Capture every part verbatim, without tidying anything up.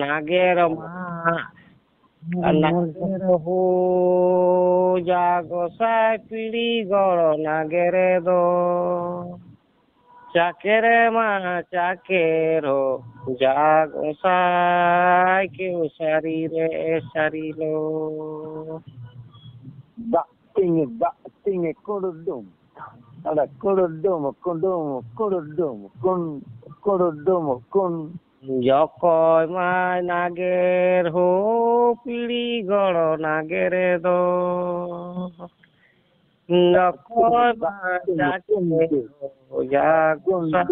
ᱱᱟᱜᱮᱨ ᱢᱟ ᱱᱟᱜᱮᱨ ᱦᱳ ᱡᱟ ᱜᱚᱸᱥᱟᱭ ᱯᱤᱲᱤ ᱜᱚᱲᱚ ᱱᱟᱜᱮᱨ ᱫᱚ᱾ ᱪᱟᱠᱮᱨ ᱢᱟ ᱪᱟᱠᱮᱨ ᱦᱳ ᱡᱟ ᱜᱚᱸᱥᱟᱭ ᱠᱮᱣ ᱥᱟᱹᱨᱤ ᱨᱮ ᱥᱟᱹᱨᱤ ᱞᱳ᱾ ᱫᱟᱜ ᱛᱤᱧ ᱫᱟᱜ ᱛᱤᱧ ᱠᱩᱲᱩᱰᱩᱢ᱾ ᱟᱫᱚ ᱠᱩᱲᱩᱰᱩᱢ ᱠᱩᱰᱩᱢ ᱠᱩᱲᱩᱰᱩᱢ ᱠᱩᱱ ᱠᱩᱲᱩᱰᱩᱢ ᱠᱩᱱ᱾ ᱡᱚᱠᱚᱭ ᱢᱟᱭ ᱱᱟᱜᱮᱨ ᱦᱳ ᱯᱤᱲᱤ ᱜᱚᱲᱚ ᱱᱟᱜᱮᱨ ᱫᱚ᱾ ᱡᱚᱠᱚᱭ ᱢᱟ ᱪᱟᱠᱮᱨ ᱦᱳ ᱡᱟ ᱜᱚᱸᱥᱟᱭ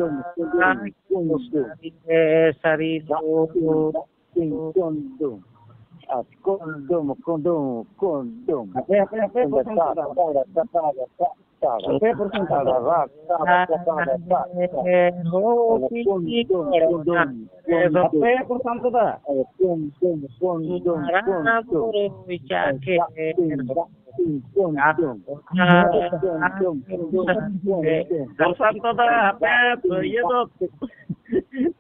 ᱥᱟᱹᱨᱤ ᱨᱮ ᱥᱟᱹᱨᱤ ᱫᱚ᱾ ᱠᱩᱰᱩᱢ, ᱠᱩᱰᱩᱢ, ᱠᱩᱰᱩᱢ, ᱠᱩᱰᱩᱢ᱾ ᱦᱟᱯᱮ, ᱦᱟᱯᱮ, ᱦᱟᱯᱮ, ᱯᱨᱚᱥᱟᱱᱛ ᱫᱟ᱾ ᱦᱟᱯᱮ, ᱯᱨᱚᱥᱟᱱᱛ ᱫᱟ᱾ ᱦᱟᱯᱮ, ᱯᱨᱚᱥᱟᱱᱛ ᱫᱟ᱾ ᱯᱨᱚᱥᱟᱱᱛ ᱫᱟ, ᱦᱟᱯᱮ, ᱤᱭᱟᱹ ᱫᱚ,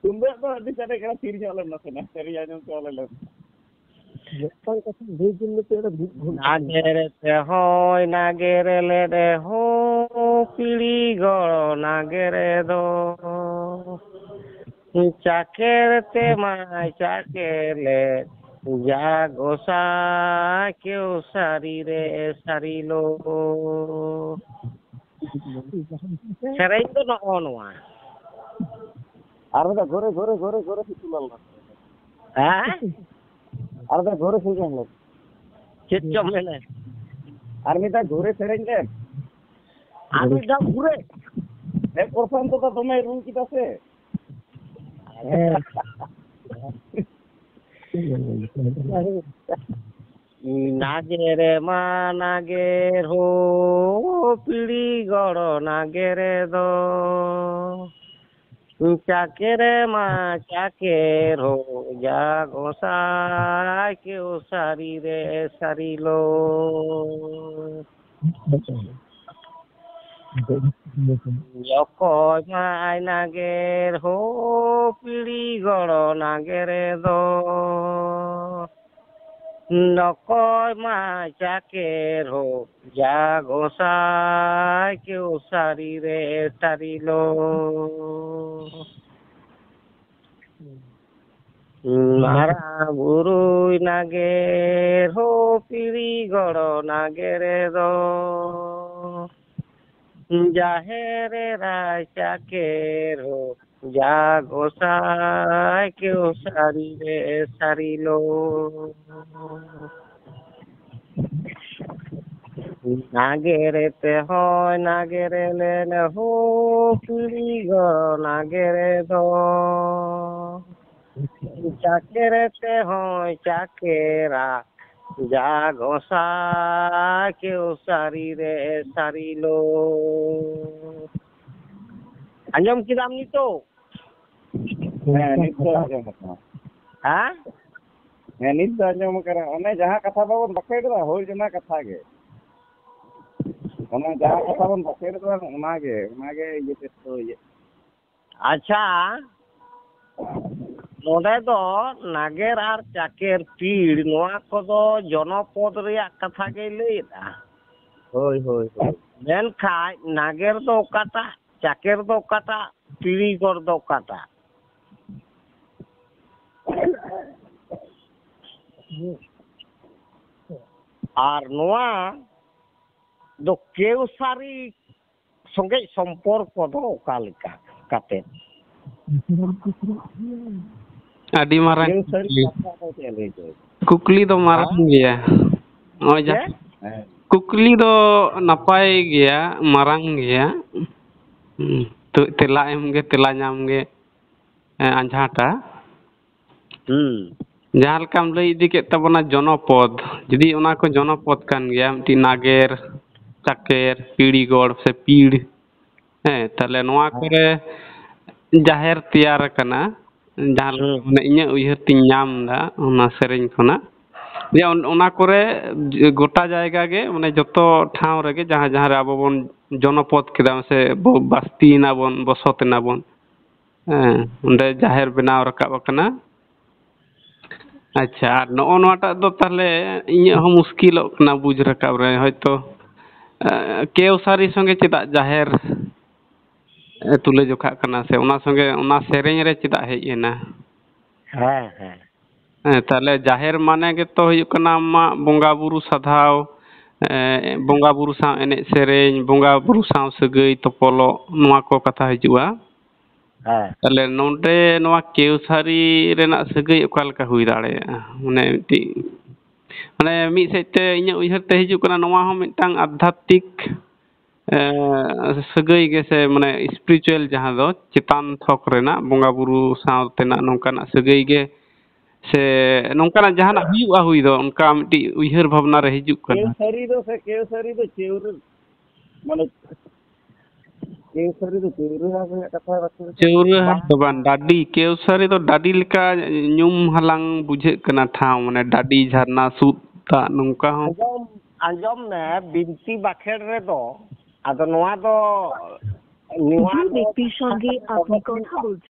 ᱛᱩᱢᱫᱟᱜ ᱫᱚ ᱟᱹᱰᱤ ᱥᱟᱰᱮ ᱠᱟᱱᱟ, ᱛᱷᱤᱨ ᱧᱚᱜ ᱞᱮᱢ ᱱᱟᱥᱮᱱᱟᱜ, ᱥᱮᱨᱮᱧ ᱟᱸᱡᱚᱢ ᱦᱚᱪᱚ ᱟᱞᱮ ᱞᱮᱢ᱾ ᱢᱤᱫᱴᱟᱝ ᱠᱟᱛᱷᱟ ᱞᱟᱹᱭ ᱫᱤᱧ ᱢᱮᱥᱮ, ᱚᱱᱟ ᱵᱷᱩ-, ᱵᱷᱩ-, ᱱᱟᱜᱮᱨ ᱛᱮ ᱦᱚᱸᱭ ᱱᱟᱜᱮᱨ ᱞᱮᱫ ᱦᱳ ᱯᱤᱲᱤ ᱜᱚᱲᱚ ᱱᱟᱜᱮᱨ ᱫᱚ᱾ ᱪᱟᱠᱮᱨ ᱛᱮ ᱢᱟᱭ ᱪᱟᱠᱮᱨ ᱞᱮᱫ ᱡᱟ ᱜᱚᱸᱥᱟᱭ ᱠᱮᱣ ᱥᱟᱹᱨᱤ ᱨᱮ ᱥᱟᱹᱨᱤ ᱞᱳ᱾ ᱥᱮᱨᱮᱧ ᱫᱚ ᱱᱚᱜᱼᱚ ᱱᱚᱣᱟ᱾ ᱟᱨ ᱢᱤᱫ ᱫᱷᱟᱣ ᱜᱷᱩᱨᱮ, ᱜᱷᱩᱨᱮ, ᱜᱷᱩᱨᱮ, ᱜᱷᱩᱨᱮ ᱥᱤᱛᱩᱞᱟᱞ ᱫᱚ᱾ ᱦᱮᱸ? ᱟᱨ ᱢᱤᱫ ᱫᱷᱟᱣ ᱜᱷᱩᱨᱮ ᱥᱮᱨᱮᱧ ᱞᱮ᱾ ᱪᱮᱫ ᱪᱚᱢ ᱢᱮᱱᱟ? ᱟᱨ ᱢᱤᱫ ᱫᱷᱟᱣ ᱜᱷᱩᱨᱮ ᱥᱮᱨᱮᱧ ᱞᱮ᱾ ᱟᱨ ᱢᱤᱫ ᱫᱷᱟᱣ ᱜᱷᱩᱨᱮ? ᱦᱮᱸ, ᱯᱨᱚᱥᱟᱱᱛ ᱫᱟ ᱫᱚᱢᱮᱭ ᱨᱩ ᱠᱮᱫᱟ ᱥᱮ᱾ ᱦᱮᱸ᱾ ᱱᱟᱜᱮᱨ ᱢᱟ ᱱᱟᱜᱮᱨ ᱦᱳ ᱯᱤᱲᱤ ᱜᱚᱲᱚ ᱱᱟᱜᱮᱨ ᱫᱚ᱾ ᱪᱟᱠᱮᱨ ᱢᱟ ᱪᱟᱠᱮᱨ ᱦᱳ ᱡᱟ ᱜᱚᱸᱥᱟᱭ ᱠᱮᱣ ᱥᱟᱹᱨᱤ ᱨᱮ ᱥᱟᱹᱨᱤ ᱞᱳ᱾ ᱚᱠᱚᱭ ᱢᱟᱭ ᱱᱟᱜᱮᱨ ᱦᱳ ᱯᱤᱲᱤ ᱜᱚᱲᱚ ᱱᱟᱜᱮᱨ ᱫᱚ, ᱚᱠᱚᱭ ᱢᱟᱭ ᱪᱟᱠᱮᱨ ᱦᱳ ᱡᱟ ᱜᱚᱸᱥᱟᱭ ᱠᱮᱣ ᱥᱟᱹᱨᱤ ᱨᱮ ᱥᱟᱹᱨᱤ ᱞᱳ᱾ ᱢᱟᱨᱟᱝ ᱵᱩᱨᱩᱭ ᱱᱟᱜᱮᱨ ᱦᱳ ᱯᱤᱲᱤ ᱜᱚᱲᱚ ᱱᱟᱜᱮᱨ ᱫᱚ, ᱡᱟᱦᱮᱨ ᱮᱨᱟᱭ ᱪᱟᱠᱮᱨ ᱦᱳ ᱡᱟ ᱜᱚᱸᱥᱟᱭ ᱠᱮᱣ ᱥᱟᱹᱨᱤ ᱨᱮ ᱥᱟᱹᱨᱤ ᱞᱳ᱾ ᱱᱟᱜᱮᱨ ᱛᱮᱦᱚᱸᱭ ᱱᱟᱜᱮᱨ ᱞᱮᱱ ᱦᱳ ᱯᱤᱲᱤ ᱜᱚᱲᱚ ᱱᱟᱜᱮᱨ ᱫᱚ, ᱪᱟᱠᱮᱨ ᱛᱮᱦᱚᱸᱭ ᱪᱟᱠᱮᱨᱟ ᱡᱟ ᱜᱚᱸᱥᱟᱭ ᱠᱮᱣ ᱥᱟᱹᱨᱤ ᱨᱮ ᱥᱟᱹᱨᱤ ᱞᱳ᱾ ᱟᱸᱡᱚᱢ ᱠᱮᱫᱟᱢ ᱱᱤᱛᱚᱜ? ᱦᱮᱸ, ᱱᱤᱛ ᱫᱚ ᱟᱸᱡᱚᱢ ᱟᱠᱟᱱᱟ᱾ ᱦᱮᱸ? ᱦᱮᱸ, ᱱᱤᱛ ᱫᱚ ᱟᱸᱡᱚᱢ ᱟᱠᱟᱱᱟ᱾ ᱚᱱᱮ ᱡᱟᱦᱟᱸ ᱠᱟᱛᱷᱟ ᱵᱟᱵᱚᱱ ᱵᱟᱠᱷᱮᱲ ᱮᱫᱟ, ᱦᱳᱭ ᱚᱱᱟ ᱠᱟᱛᱷᱟ ᱜᱮ᱾ ᱚᱱᱟ ᱡᱟᱦᱟᱸ ᱠᱟᱛᱷᱟ ᱵᱚᱱ ᱵᱟᱠᱷᱮᱲ ᱮᱫᱟ, ᱚᱱᱟ ᱜᱮ, ᱚᱱᱟ ᱜᱮ ᱤᱭᱟᱹ ᱛᱮᱫ ᱫᱚ ᱤᱭᱟᱹ᱾ ᱟᱪᱪᱷᱟ, ᱱᱚᱰᱮ ᱫᱚ ᱱᱟᱜᱮᱨ ᱟᱨ ᱪᱟᱠᱮᱨ ᱯᱤᱲ, ᱱᱚᱣᱟ ᱠᱚᱫᱚ ᱡᱚᱱᱚᱯᱚᱫ ᱨᱮᱭᱟᱜ ᱠᱟᱛᱷᱟ ᱜᱮᱭ ᱞᱟᱹᱭᱮᱫᱼᱟ᱾ ᱦᱳᱭ, ᱦᱳᱭ, ᱦᱳᱭ᱾ ᱢᱮᱱᱠᱷᱟᱡ ᱱᱟᱜᱮᱨ ᱫᱚ ᱚᱠᱟᱴᱟᱜ, ᱪᱟᱠᱮᱨ ᱫᱚ ᱚᱠᱟᱴᱟᱜ, ᱯᱤᱲᱤ ᱜᱚᱲ ᱫᱚ ᱚᱠᱟᱴᱟᱜ? ᱟᱨ ᱱᱚᱣᱟ ᱫᱚ ᱠᱮᱣᱥᱟᱨᱤ ᱥᱚᱸᱜᱮ ᱥᱚᱢᱯᱚᱨᱠᱚ ᱫᱚ ᱚᱠᱟ ᱞᱮᱠᱟ ᱠᱟᱛᱮ? ᱟᱹᱰᱤ ᱢᱟᱨᱟᱝ ᱠᱮᱣᱥᱟᱨᱤ ᱠᱩᱠᱞᱤ᱾ ᱠᱟᱛᱷᱟ ᱫᱚ ᱪᱮᱫ ᱞᱟᱹᱭ ᱦᱚᱪᱚᱭᱮᱫᱟ? ᱠᱩᱠᱞᱤ ᱫᱚ ᱢᱟᱨᱟᱝ ᱦᱮᱸ? ᱜᱮᱭᱟ᱾ ᱱᱚᱜᱼᱚᱭ ᱡᱟᱦᱟᱸ ᱪᱮᱫ? ᱦᱮᱸ᱾ ᱠᱩᱠᱞᱤ ᱫᱚ ᱱᱟᱯᱟᱭ ᱜᱮᱭᱟ, ᱢᱟᱨᱟᱝ ᱜᱮᱭᱟ᱾ ᱦᱩᱸ, ᱛᱚ, ᱛᱮᱞᱟ ᱮᱢ ᱜᱮ, ᱛᱮᱞᱟ ᱧᱟᱢ ᱜᱮ, ᱦᱮᱸ, ᱟᱸᱡᱷᱟᱴᱟ᱾ ᱦᱩᱸ᱾ ᱡᱟᱦᱟᱸ ᱞᱮᱠᱟᱢ ᱞᱟᱹᱭ ᱤᱫᱤ ᱠᱮᱫ ᱛᱟᱵᱚᱱᱟ ᱡᱚᱱᱚᱯᱚᱫ, ᱡᱩᱫᱤ ᱚᱱᱟ ᱠᱚ ᱡᱚᱱᱚᱯᱚᱫ ᱠᱟᱱ ᱜᱮᱭᱟ, ᱢᱤᱫᱴᱤᱡ ᱱᱟᱜᱮᱨ, ᱪᱟᱠᱮᱨ, ᱯᱤᱲᱤᱜᱚᱲ ᱥᱮ ᱯᱤᱲ, ᱦᱮᱸ, ᱛᱟᱦᱞᱮ ᱱᱚᱣᱟ ᱦᱮᱸ᱾ ᱠᱚᱨᱮ ᱡᱟᱦᱮᱨ ᱛᱮᱭᱟᱨ ᱟᱠᱟᱱᱟ, ᱡᱟᱦᱟᱸ ᱞᱮᱠᱟ ᱦᱩᱸ᱾ ᱢᱟᱱᱮ ᱤᱧᱟᱹᱜ ᱩᱭᱦᱟᱹᱨ ᱛᱤᱧ ᱧᱟᱢ ᱮᱫᱟ ᱚᱱᱟ ᱥᱮᱨᱮᱧ ᱠᱷᱚᱱᱟᱜ, ᱡᱮ ᱚᱱ-, ᱚᱱᱟ ᱠᱚᱨᱮ ᱡᱮ ᱜᱚᱴᱟ ᱡᱟᱭᱜᱟ ᱜᱮ, ᱢᱟᱱᱮ ᱡᱚᱛᱚ ᱴᱷᱟᱶ ᱨᱮᱜᱮ ᱡᱟᱦᱟᱸ, ᱡᱟᱦᱟᱸ ᱨᱮ ᱟᱵᱚ ᱵᱚᱱ ᱡᱚᱱᱚᱯᱚᱫ ᱠᱮᱫᱟ, ᱥᱮ ᱵᱚ-, ᱵᱟᱥᱛᱤᱭᱮᱱᱟ ᱵᱚᱱ, ᱵᱚᱥᱚᱛ ᱮᱱᱟ ᱵᱚᱱ, ᱦᱮᱸ, ᱚᱸᱰᱮ ᱡᱟᱦᱮᱨ ᱵᱮᱱᱟᱣ ᱨᱟᱠᱟᱵ ᱟᱠᱟᱱᱟ᱾ ᱟᱪᱪᱷᱟ, ᱟᱨ ᱱᱚᱜᱼᱚ ᱱᱚᱣᱟᱴᱟᱜ ᱫᱚ ᱛᱟᱦᱞᱮ ᱤᱧᱟᱹᱜ ᱦᱚᱸ ᱢᱩᱥᱠᱤᱞᱚᱜ ᱠᱟᱱᱟ ᱵᱩᱡᱽ ᱨᱟᱠᱟᱵ ᱨᱮ, ᱦᱚᱭᱛᱳ, ᱮ, ᱠᱮᱣᱥᱟᱨᱤ ᱥᱚᱸᱜᱮ ᱪᱮᱫᱟᱜ ᱡᱟᱦᱮᱨ, ᱮ, ᱛᱩᱞᱟᱹ ᱡᱚᱠᱷᱟᱜ ᱠᱟᱱᱟ, ᱥᱮ ᱚᱱᱟ ᱥᱚᱸᱜᱮ ᱚᱱᱟ ᱥᱮᱨᱮᱧ ᱨᱮ ᱪᱮᱫᱟᱜ ᱦᱮᱡ ᱮᱱᱟ? ᱦᱮᱸ, ᱦᱮᱸ᱾ ᱦᱮᱸ, ᱛᱟᱦᱞᱮ ᱡᱟᱦᱮᱨ ᱢᱟᱱᱮ ᱜᱮᱛᱚ ᱦᱩᱭᱩᱜ ᱠᱟᱱᱟ ᱟᱢᱟᱜ ᱵᱚᱸᱜᱟ ᱵᱩᱨᱩ ᱥᱟᱫᱷᱟᱣ, ᱮ, ᱵᱚᱸᱜᱟ ᱵᱩᱨᱩ ᱥᱟᱶ ᱮᱱᱮᱡ ᱥᱮᱨᱮᱧ, ᱵᱚᱸᱜᱟ ᱵᱩᱨᱩ ᱥᱟᱶ ᱥᱟᱹᱜᱟᱹᱭ ᱛᱚᱯᱚᱞᱚᱜ, ᱱᱚᱣᱟ ᱠᱚ ᱠᱟᱛᱷᱟ ᱦᱤᱡᱩᱜᱼᱟ᱾ ᱦᱮᱸ᱾ ᱛᱟᱦᱞᱮ ᱱᱚᱰᱮ ᱱᱚᱣᱟ ᱠᱮᱣᱥᱟᱨᱤ ᱨᱮᱱᱟᱜ ᱥᱟᱹᱜᱟᱹᱭ ᱚᱠᱟ ᱞᱮᱠᱟ ᱦᱩᱭ ᱫᱟᱲᱮᱭᱟᱜᱼᱟ? ᱢᱟᱱᱮ ᱢᱤᱫᱴᱤᱡ, ᱢᱟᱱᱮ ᱢᱤᱫ ᱥᱮᱫ ᱛᱮ ᱤᱧᱟᱹᱜ ᱩᱭᱦᱟᱹᱨ ᱛᱮ ᱦᱤᱡᱩᱜ ᱠᱟᱱᱟ, ᱱᱚᱣᱟ ᱦᱚᱸ ᱢᱤᱫᱴᱟᱝ ᱟᱫᱷᱟᱛᱢᱤᱠ, ᱮ, ᱥᱟᱹᱜᱟᱹᱭ ᱜᱮ, ᱥᱮ ᱢᱟᱱᱮ spiritual, ᱡᱟᱦᱟᱸ ᱫᱚ ᱪᱮᱛᱟᱱ ᱛᱷᱚᱠ ᱨᱮᱱᱟᱜ ᱵᱚᱸᱜᱟ ᱵᱩᱨᱩ ᱥᱟᱶ ᱛᱮᱱᱟᱜ ᱱᱚᱝᱠᱟᱱᱟᱜ ᱥᱟᱹᱜᱟᱹᱭ ᱜᱮ, ᱥᱮ ᱱᱚᱝᱠᱟᱱᱟᱜ ᱡᱟᱦᱟᱱᱟᱜ ᱦᱩᱭᱩᱜᱼᱟ ᱦᱩᱭ ᱫᱚ, ᱚᱱᱠᱟ ᱢᱤᱫᱴᱤᱡ ᱩᱭᱦᱟᱹᱨ ᱵᱷᱟᱵᱽᱱᱟ ᱨᱮ ᱦᱤᱡᱩᱜ ᱠᱟᱱᱟ᱾ ᱠᱮᱣᱥᱟᱨᱤ ᱫᱚ ᱥᱮ ᱠᱮᱣᱥᱟᱨᱤ ᱫᱚ ᱪᱮᱣᱨᱟᱹ, ᱢᱟᱱᱮ ᱠᱮᱣᱥᱟᱨᱤ ᱫᱚ ᱪᱟᱹᱣᱨᱟᱹ ᱦᱟᱴ ᱨᱮᱭᱟᱜ ᱠᱟᱛᱷᱟ ᱵᱟᱠᱚ ᱞᱟᱹᱭᱟ? ᱪᱟᱹᱣᱨᱟᱹ ᱦᱟᱴ ᱫᱚ ᱵᱟᱝ, ᱰᱟᱹᱰᱤ᱾ ᱠᱮᱣᱥᱟᱨᱤ ᱫᱚ ᱰᱟᱹᱰᱤ ᱞᱮᱠᱟ ᱧᱩᱢ ᱦᱟᱞᱟᱝ ᱵᱩᱡᱷᱟᱹᱜ ᱠᱟᱱᱟ ᱴᱷᱟᱶ, ᱢᱟᱱᱮ ᱰᱟᱹᱰᱤ, ᱡᱷᱟᱨᱱᱟ, ᱥᱩᱫ ᱫᱟᱜ, ᱱᱚᱝᱠᱟ ᱦᱚᱸ᱾ ᱟᱸᱡᱚᱢ, ᱟᱸᱡᱚᱢ ᱢᱮ, ᱵᱤᱱᱛᱤ ᱵᱟᱠᱷᱮᱲ ᱨᱮᱫᱚ, ᱟᱫᱚ ᱱᱚᱣᱟ ᱫᱚ, ᱱᱚᱣᱟ যে ᱫᱚ ব্যক্তির সঙ্গে আপনি কথা বলছেন